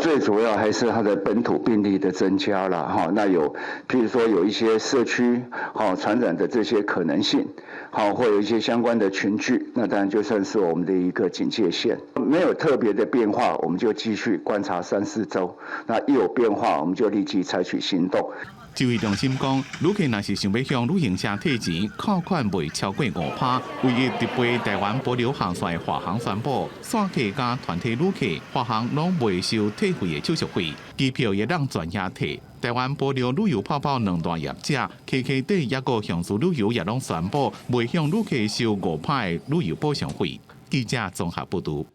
最主要還是它的本土病例的增加了哈，那有，譬如說有一些社區哈傳染的這些可能性，好，或有一些相關的群聚，那當然就算是我們的一個警戒線。沒有特別的變化，我們就繼續觀察三四週，那一有變化，我們就立即採取行動。指揮中心講，旅客若是想欲向旅行社退錢，扣款袂超過5趴。唯一直飛台灣帛琉航線的華航宣布，散客佮團體旅客，華航攏袂收退費的手續費，機票會當全額退。台灣帛琉旅遊泡泡兩大業者，KKday抑閣雄獅旅遊也攏宣布，袂向旅客收5趴的旅遊補償費。記者綜合報導。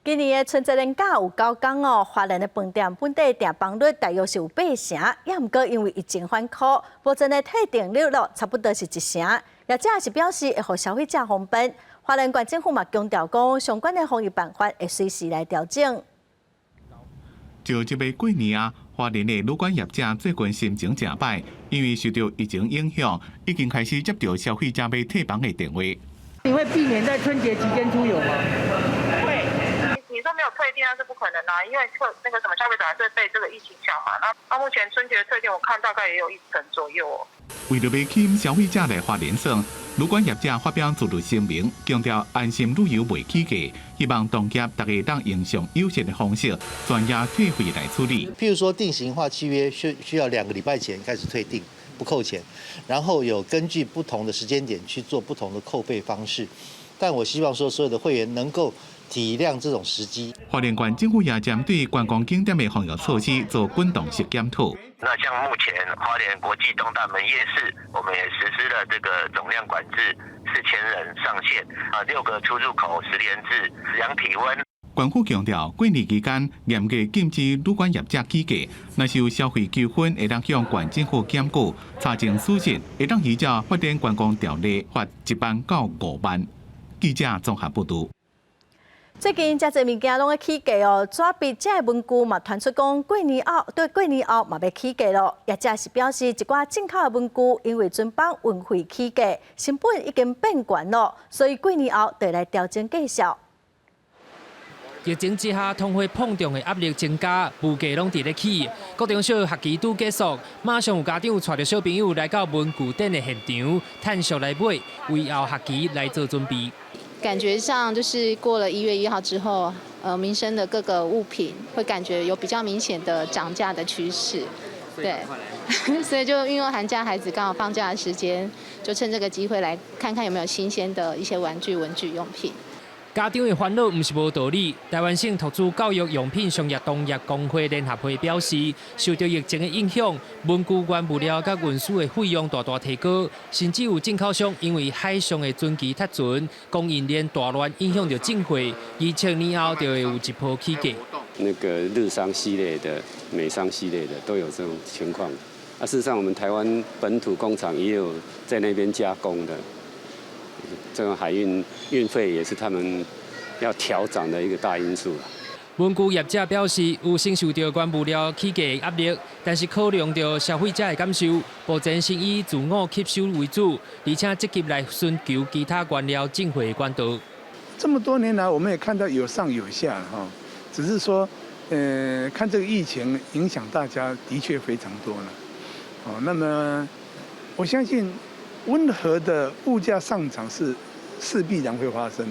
今年的春節連假有9工哦，花蓮的飯店本底訂房率大約是有8成，也毋過因為疫情反箍，目前的退訂率咯差不多是1成，業者是表示會予消費者方便。花蓮縣政府嘛強調講，相關的防疫辦法會隨時來調整。就這欲過年啊，花蓮的旅館業者最近心情誠歹，因為受到疫情影響，已經開始接到消費者欲退房的電話。你會避免在春節期間出遊嗎？會。你說沒有退訂，那是不可能啦，因為客那個什麼消費者還是被這個疫情影響嘛。那目前春節退訂，我看大概也有1成左右哦。為著欲吸引消費者來花蓮耍，旅館業者發表自律聲明，強調安心旅遊袂起價，希望同業逐家當用上友善的方式，全額退費來處理。譬如說定型化契約需要2個禮拜前開始退訂，不扣錢，然後有根據不同的時間點去做不同的扣費方式。但我希望說所有的會員能夠體諒這種時機。花蓮縣政府也針對觀光景點的防疫措施做滾動式檢討。那像目前花蓮國際東大門夜市，我們也實施了這個總量管制4000人上限，啊，六個出入口實聯制量體溫。縣府強調，過年期間嚴格禁止旅館業者起價，若是有消費糾紛，會當向縣政府檢舉，查證屬實，會當依照發展觀光條例罰1萬到5萬。記者綜合報導。最近誠濟物件攏咧起價哦，紙筆這个文具嘛傳出講過年後對過年後嘛欲起價咯。業者是表示一寡進口的文具因為船班運費起價，成本已經變懸咯，所以過年後就來調整價數。疫情之下，通貨膨脹的壓力增加，物價攏佇咧起。國中小學期拄結束，馬上有家長帶著小朋友來到文具店的現場，趁俗來買，為後學期來做準備。感覺上就是過了1月1號之後，民生的各個物品會感覺有比較明顯的漲價的趨勢，對，所以就運用寒假孩子剛好放假的時間，就趁這個機會來看看有沒有新鮮的一些玩具、文具用品。家長的煩惱毋是無道理。台灣省託助教育用品商業同業公會聯合會表示，受著疫情的影響，文具原物料佮運輸的費用大大提高，甚至有進口商因為海上的船期脫船，供應鏈大亂，影響著進貨。預測年後就會有一波起價。那個日商系列的、美商系列的都有這種情況。啊，事實上，我們台灣本土工廠也有在那邊加工的。這種海運運費也是他們要調漲的一個大因素。文具業者表示，有承受著原物料起價壓力，但是考量著消費者的感受，目前先以自我吸收為主，而且積極來尋求其他原料進貨管道。這麼多年來，我們也看到有上有下哈，只是說，看這個疫情影響大家的確非常多了。哦，那麼我相信溫和的物價上漲是勢必然會發生。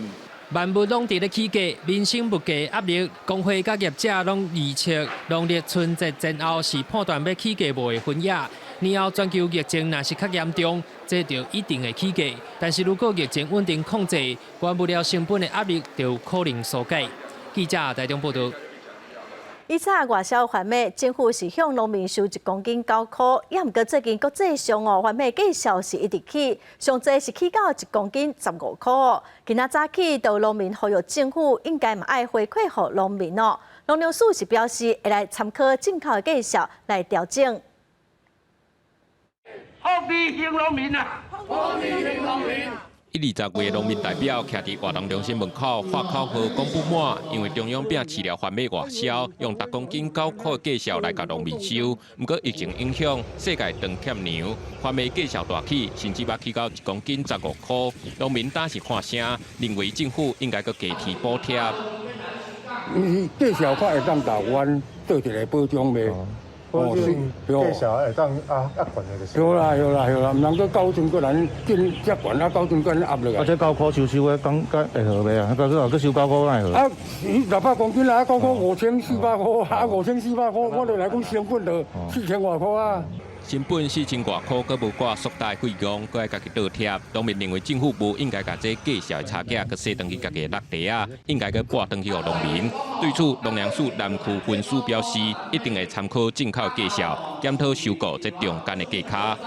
萬物攏佇咧起價，民生物價壓力，公會佮業者攏預測，農曆春節前後是判斷欲起價無的分野。年後全球疫情若是較嚴重，這就一定會起價。但是如果疫情穩定控制，原物料成本的壓力就有可能疏解。記者台中報導。以早外銷番麥，政府是向農民收1公斤9箍，也毋過最近國際上哦，番麥價數是一直起，上濟是起到1公斤15箍。今仔早起，就農民呼籲政府應該嘛愛回饋予農民哦。農糧署是表示會來參考進口的價數來調整。福利興農民啊！福利興農民。一二十位農民代表徛佇活動中心門口喊口號，講不滿，因為中央摒飼料番麥外銷，用逐公斤9箍的價數來共農民收。毋過疫情影響，世界斷欠糧，番麥價數大起，甚至捌起到1公斤15箍。農民當時喊聲，認為政府應該閣加添補貼。伊價數較會當共阮做一個保障袂？哦，價數會當壓壓懸的就是。對啦對啦對啦，毋通閣九陣閣咱進遮懸啊，九陣閣壓落來。啊，這九箍收收的，講敢會好袂啊？閣閣收九箍敢會好？啊，600公斤啦，九箍5400箍，啊5400箍，我就來講成本就四千外箍啊。成本四千外箍，閣無掛縮大費用，閣愛家己倒貼。農民認為政府無應該共這價數的差價閣踅轉去家己的落袋仔，應該閣撥轉去予農民。對此，農糧署南區分署表示，一定會參考進口價數，檢討收購這中間的價差。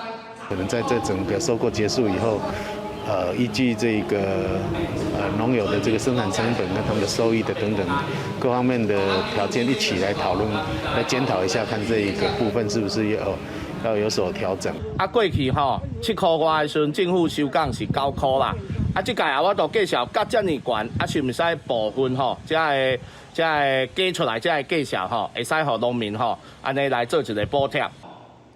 可能在這整個收購結束以後，依據這個農友的這個生產成本跟他們的收益的等等各方面的條件一起來討論，來檢討一下，看這一個部分是不是要有所調整。啊，過去吼7箍外的時陣，政府收港是9箍啦。啊，這屆啊，我都價數甲遮爾懸，啊，是毋使部分吼，這个這个加出來，這个價數吼，會使予農民吼，按呢來做一個補貼。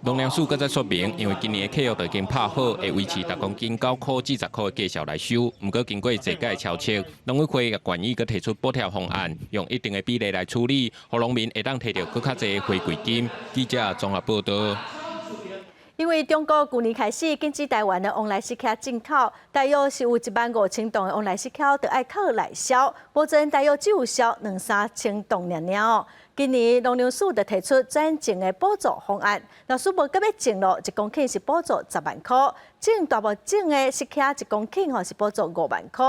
農糧署閣再說明，因為今年的契約就已經拍好，會維持逐公斤9箍至10箍的價數來收。毋過經過濟屆敲測，農委會也願意閣提出補貼方案，用一定的比例來處理，予農民會當提著閣較濟回饋金。記者綜合報道。因為中國舊年開始禁止台灣的旺來釋茄進口，大約是有1萬5千噸的旺來釋茄著愛靠內銷，目前大約只有銷兩三千噸爾爾。今年農糧署就提出轉種的補助方案，若是無閣欲種囉，1公頃是補助10萬箍；種大麥種的釋茄1公頃吼是補助5萬箍。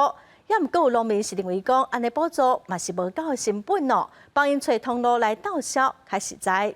也毋過有農民是認為講，按呢補助嘛是無夠成本哦，幫𪜶揣通路來鬥銷較實在。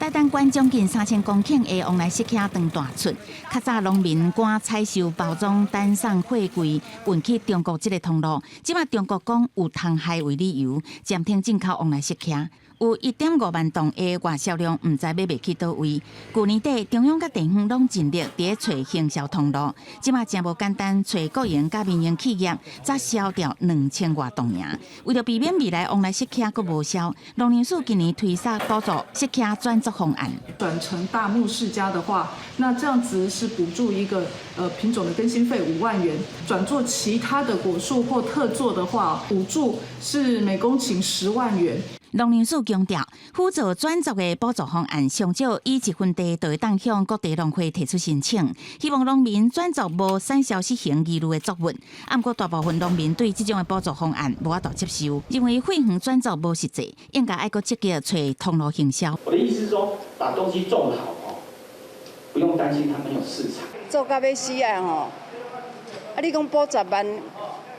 台東縣將近3000公頃的旺來釋茄當大出，較早農民趕採收、包裝、單送貨櫃運去中國這个通路，這馬中國講有蟲害為理由，暫停進口旺來釋茄。有1.5萬噸的外銷量，毋知欲賣去佗位。舊年底，中央佮地方攏盡力佇咧揣行銷通路，這馬誠無簡單，揣國營佮民營企業，才銷掉2000外噸爾。為著避免未來旺來釋茄閣無銷，農糧署今年推捒補助釋茄轉作方案。轉成大木釋迦的話，那這樣子是補助一個品種的更新費5萬元；轉做其他的果樹或特作的話，補助是每公頃10萬元。農糧署強調，輔助轉作的補助方案上少以一分地就會當向各地農會提出申請，希望農民轉作無產銷失衡疑慮的作物。啊，毋過大部分農民對這種的補助方案無法度接受，認為費園轉作無實際，應該愛閣積極揣通路行銷。我的意思是說，把東西種好哦，不用擔心它沒有市場。做甲欲死啊吼！啊，你講補10萬，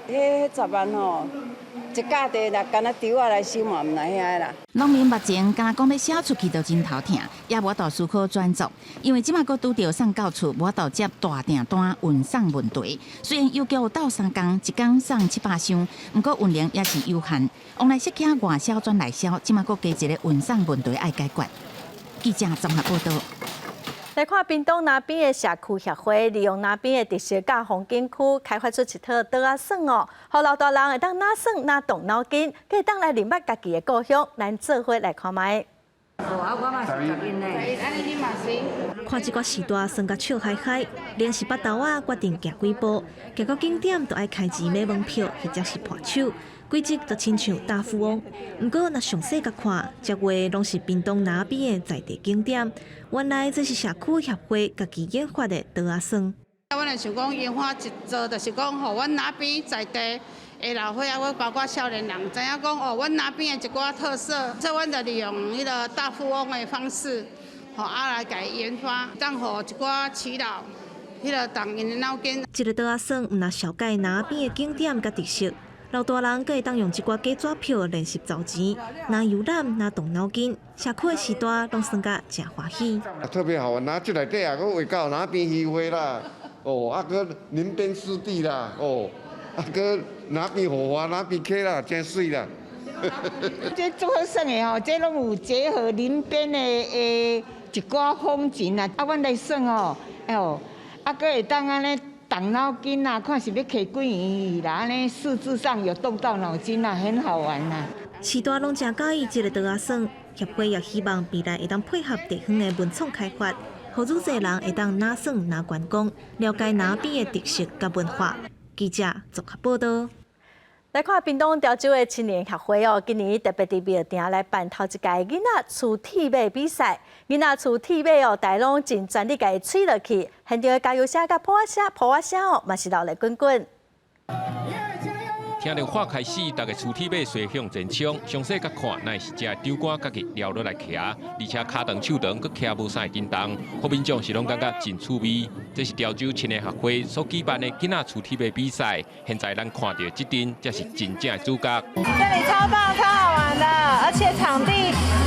彼10萬吼。一甲地若干焦稻仔來收嘛，毋來遐啦。農民目前敢若講欲銷出去都真頭疼，也無法度思考轉作，因為這馬閣拄著送到厝，無法度接大訂單運送問題。雖然郵局有鬥相共，一工送700箱，毋過運量也是有限。旺來釋茄外銷轉內銷，這馬閣加一個運送問題愛解決。記者綜合報道。來看屏東那邊的社區協會，利用那邊的特色佮風景區，開發出一套桌仔耍哦，予老大人會當若耍若動腦筋，會當來認捌家己的故鄉。咱做伙來看覓。哦，啊，我嘛是11呢。按呢你嘛是。看這寡序大耍甲笑嗨嗨，連是腹肚仔決定行幾步，行到景點就愛開錢買門票或者是伴手，規則就親像大富翁。毋過若詳細共看，這畫攏是屏東那邊的在地景點。原來這是社區協會家己研發的桌仔耍。阮就想講研發一座，就是講，予阮那邊在地的老歲仔，包括少年人，知影講哦，阮那邊的一寡特色，所以阮就利用彼个大富翁的方式，予啊來共伊研發，當予一寡耆老，彼个動𪜶的腦筋。這个桌仔耍，毋但紹介那邊的景點佮特色，老大人閣會當用一寡假紙票練習籌錢，若遊覽若動腦筋，社區的時代攏耍甲誠歡喜。特別好玩，拿這內底啊，閣畫到哪邊魚花啦，哦，啊閣林邊濕地啦，哦，啊閣哪邊火花，哪邊溪啦，真媠啦。這足好耍的吼，這攏有結合林邊的一寡風景啊，啊，阮來耍吼，哎喲，啊，閣會當按呢動腦筋啊，看是欲揢幾圓啦，按呢數字上有動到腦筋啊，很好玩啊。市大攏誠佮意這个桌仔耍，協會也希望未來會當配合地方的文創開發，予愈濟人會當若耍若觀光，了解林邊的特色佮文化。記者綜合報導。來看屏東潮州的青年協會哦，今年特別佇廟埕來辦頭一屆囡仔趨鐵馬比賽。囡仔趨鐵馬哦，大家攏盡全力共伊催落去，現場的加油聲佮噗仔聲、噗仔聲哦，嘛是熱鬧滾滾。聽著喊開始，逐家趨鐵馬隨向前衝，詳細佮看，乃是這長官家己撩落來騎，而且跤長手長，閣騎無啥會振動，予民眾是攏感覺真趣味。這是潮州青年協會所舉辦的囡仔趨鐵馬比賽，現在咱看著這陣才是真正的主角。這裡超棒、超好玩的，而且場地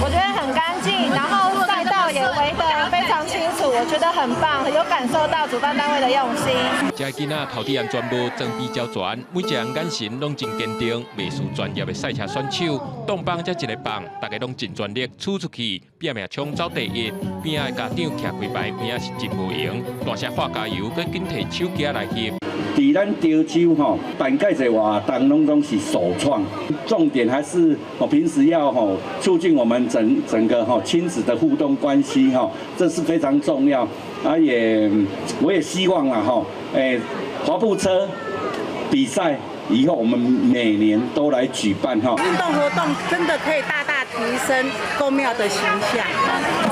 我覺得很乾淨，然後賽道也圍得非常清楚，我覺得很棒，有感受到主辦單位的用心。這囡仔頭頂安全帽裝備齊全，每一个人眼神攏真堅定，袂輸專業的賽車選手。擋棒才一个棒，大家攏盡全力衝出去，拼命衝走第一。邊仔的家長徛規排，有影是真無閒，大聲喊加油，閣緊提手機來翕。佇咱潮州吼辦蓋濟活動，攏總是首創。重點還是我平時要吼促進我們整整個吼親子的互動關係吼，這是非常重要。啊也，我也希望啦吼，滑步車比賽以後我們每年都來舉辦哈。運動活動真的可以大大提升宮廟的形象，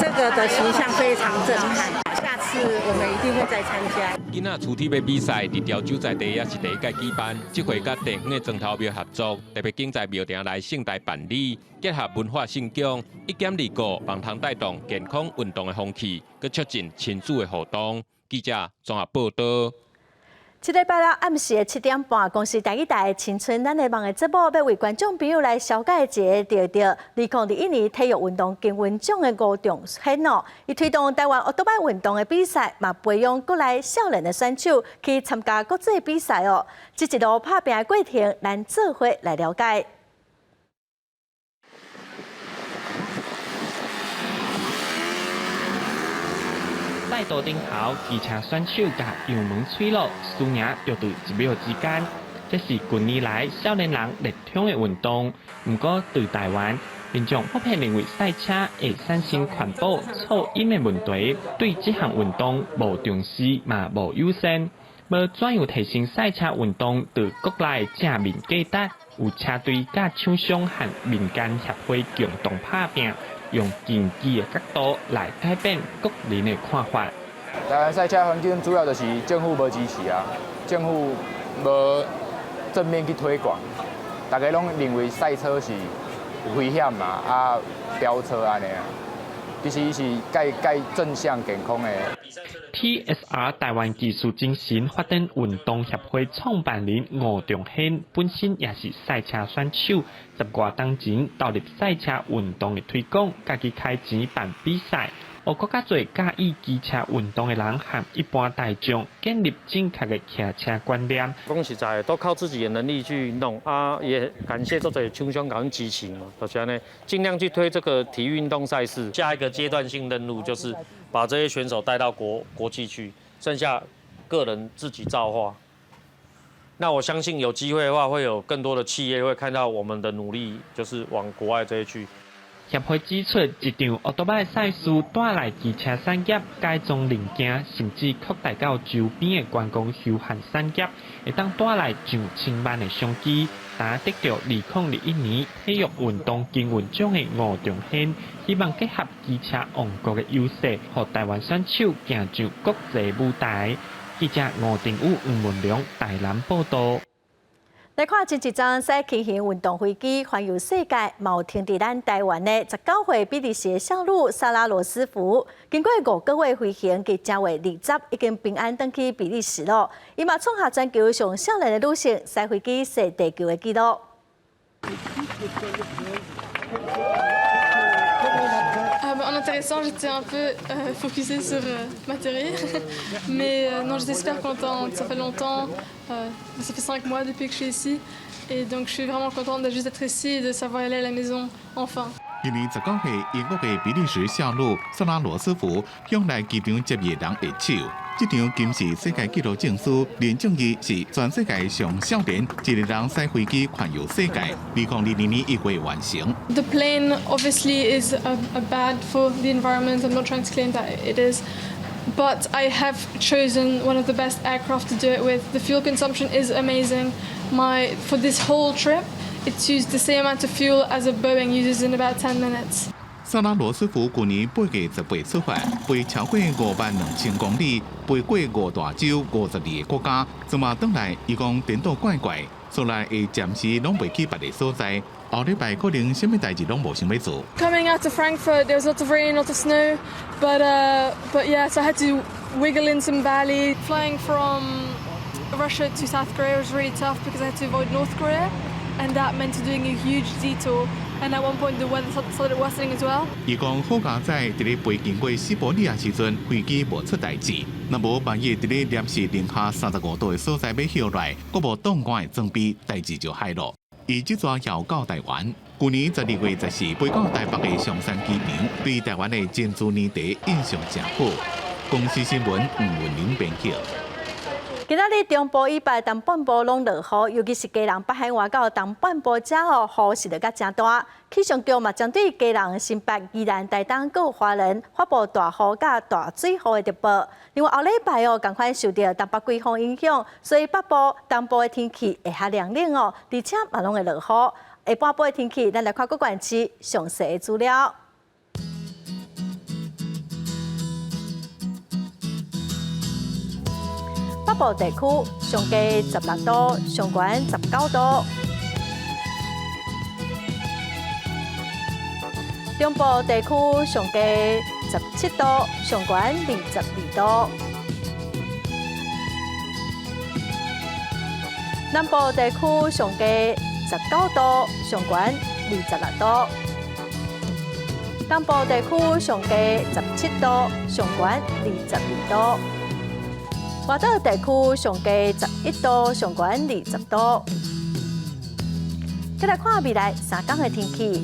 這個的形象非常震撼。下次我們一定會再參加。囡仔趨鐵馬比賽佇潮州在地也是第一屆舉辦，這回佮地方的莊頭廟合作，特別揀在廟埕來盛大辦理，結合文化信仰，一兼二顧，幫通帶動健康運動的風氣，閣促進親子的互動。記者綜合報導。這禮拜六暗時的7點半，公視台語台青春咱的夢的節目，欲為觀眾朋友來紹介一个得著2021年體育運動金運獎的吳仲軒哦。伊推動台灣歐多擺運動的比賽，嘛培養國內少年的選手去參加國際比賽哦。這一路拍拚的過程，咱做伙來了解。賽道頂頭，機車選手共油門催落，輸贏就佇一秒之間。這是近年來少年人熱衷的運動。毋過，佇台灣，民眾普遍認為賽車會產生環保噪音的問題，對這項運動無重視嘛無友善。欲怎樣提升賽車運動佇國內正面價值？有車隊佮廠商和民間協會共同拍拚，用競技的角度來改變國人的看法。台灣賽車環境主要就是政府無支持啊，政府無正面去推廣，大家攏認為賽車是有危險嘛，啊飆車按呢啊，其實伊是蓋蓋正向健康的。 TSR 台灣技術精神發展運動協會創辦人吳仲軒本身也是賽車選手，十外冬前投入賽車運動的推廣，家己開錢辦比賽，予閣較濟佮意機車運動的人和一般大眾建立正確的騎車觀念。講實在，都靠自己的能力去弄啊，也感謝足濟廠商共阮支持嘛，就是按呢，盡量去推這個體育運動賽事。下一個階段性任務就是把這些選手帶到國際去，剩下個人自己造化。那我相信有機會的話，會有更多的企業會看到我們的努力，就是往國外這些去。協會指出，一場歐多擺賽事帶來機車產業改裝零件，甚至擴大到周邊的觀光休閒產業，會當帶來上千萬的商機。但得著2021年體育運動金運獎的吳仲軒，希望結合機車王國的優勢，予台灣選手行上國際舞台。記者吳定宇、黃文良台南報導。來看前一陣駛輕型運動飛機環遊世界，嘛有停佇咱台灣的19歲比利時的少女薩拉羅斯福，經過5個月飛行，佇正月20已經平安轉去比利時囉。伊嘛創下全球上少年的女性駛飛機踅地球的紀錄。 En atterrissant, j'étais un peu focusée sur m'atterrir. Mais non, j'étais super contente. Ça fait longtemps, ça fait 5 mois depuis que je suis ici. Et donc je suis vraiment contente de juste être ici et de savoir aller à la maison, enfin. 今年19歲，英國的比利時少女薩拉羅斯福向來機場接伊的人握手。這張金氏世界紀錄證書，認證伊是全世界上少年一个人駛飛機環遊世界。2022年1月完成。 The plane obviously is a bad for the environment. I'm not trying to claim that it is. But I have chosen one of the best aircraft to do it with. The fuel consumption is amazing. For this whole trip, it used the same amount of fuel as a Boeing uses in about 10 minutes. 薩拉羅斯福舊年8月18出發，飛超過5萬2千公里，飛過五大洲52個國家，這馬轉來，伊講顛倒怪怪，所來會暫時攏袂去別个所在。後禮拜可能啥物代誌攏無想欲做。 Coming out of Frankfurt, there was lots of rain, lots of snow, but yeah, so I had to wiggle in some valley. Flying from Russia to South Korea was really tough because I had to avoid North Korea, and that meant doing a huge detour. And at one point, the weather started worsening as well. 伊講好佳哉佇咧飛經過西伯利亞時陣，飛機無出代誌。若無萬一佇咧攝氏零下35度的所在欲歇落來，閣無擋寒的裝備，代誌就害咯。伊這逝遙到台灣，舊年12月14飛到台北的松山機場，對台灣的珍珠奶茶印象誠好。公視新聞吳文玲編輯。今仔日中部以北、東半部攏落雨，尤其是基隆北海岸到東半部遮哦，雨勢就較誠大。氣象局嘛針對基隆、新北、宜蘭、台東閣花蓮發布大雨佮大水雨的特報。另外後禮拜哦，仝款受著東北季風影響，所以北部、東部的天氣會較涼冷哦，而且嘛攏會落雨。下半晡的天氣，咱來看各縣市詳細的資料。北部地區上低16度，上懸19度；中部地區上低17度，上懸22度；南部地區上低19度，上懸26度；東部地區上低17度，上懸22度。外島地區上低11度，上懸20度。再來看未來3天的天氣。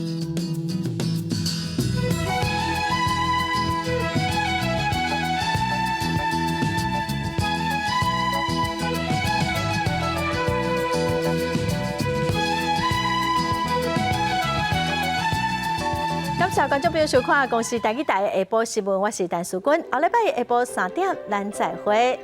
感謝觀眾朋友收看《公視台語台》下晡新聞，我是陳淑君。後禮拜下晡3點，咱再會。